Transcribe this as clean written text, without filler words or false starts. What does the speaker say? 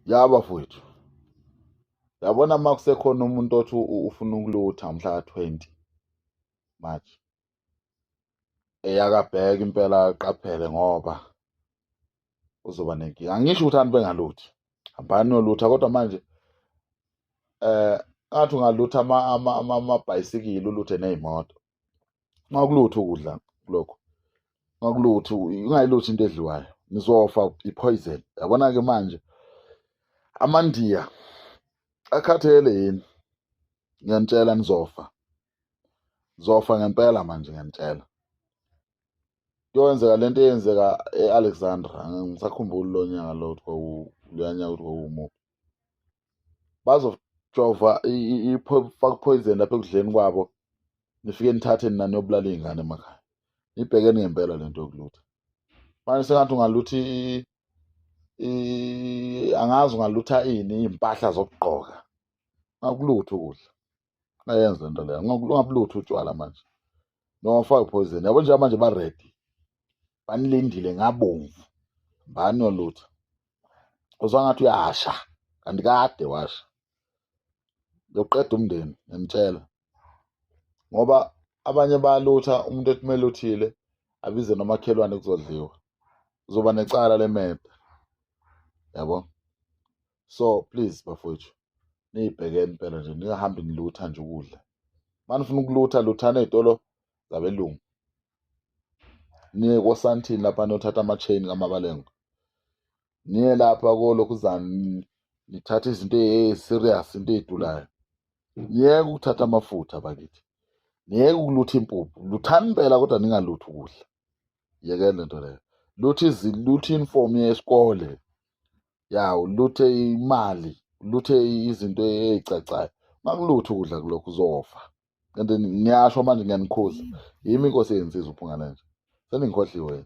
Ya bafowethu, yabona uma kusekhona umuntu othi ufuna ukulutha mhla ka-20 March, eyakabheka impela aqaphele ngoba uzoba nenkinga. Angisho ukuthi abantu bengaluthi, hambani niyolutha, kodwa manje ngathi ungalutha amabhayisikili uluthe ney'moto. Ungakulutha ukudla lokho, ungakulutha, ungayiluthi into edliwayo, nizofa i-poison. Yabona-ke manje amaNdiya akhathele yini, ngiyanitshela nizofa, nizofa ngempela manje ngiyanitshela. Kuyowenzeka lento eyenzeka e-Alexandra, angisakhumbuli lo nyaka lo ukuthi loya nyaka ukuthi kwakuwumuphi. Bazojova faka poison lapha ekudleni kwabo, nifike nithathe nina niyobulala iy'ngane emakhaya. Nibhekeni ngempela lento yokulutha. Manje sengathi ungalutha angazi ungalutha ini, iy'mpahla zokugqoka. Ungakulutha ukudla. Ungayenzi lento leyo. Ungabulutha utshwala manje. Noma ufake poison. Yabo nje manje ba-ready. Banilindile ngabomvu. Hambani niyolutha. Uzwa ngathi uyasha kanti kade washa. Uyoqeda umndeni ngiyamtshela. Ngoba abanye bayalutha umuntu ethi kumele uthile abize nomakhelwane kuzodliwa. Uzoba necala lemeda. Yabo? So please bafowethu niyibhekeni impela nje ningahambi nilutha nje ukudla. Manifuna ukulutha luthani ey'tolo zabelungu. Niye koSandton lapha niyothatha ama-chain kaMabalengwe. Niye lapha kolokhuzana nithathe izinto ey'serious into ey'dulayo. Niyeke ukuthatha amafutha bakithi. Niyeke ukulutha impuphu. Luthani impela kodwa ningaluthi ukudla. Yekeni lento leyo. Lutha lutha uniform yesikole. Ya uluthe imali, uluthe izinto ey'cacayo. Ungakulutha ukudla kulokhu uzofa. Kanti ngiyasho manje ngiyanikhuza. Yimi inkosi yensizwa uPhungane nje. Seningikhohliwe.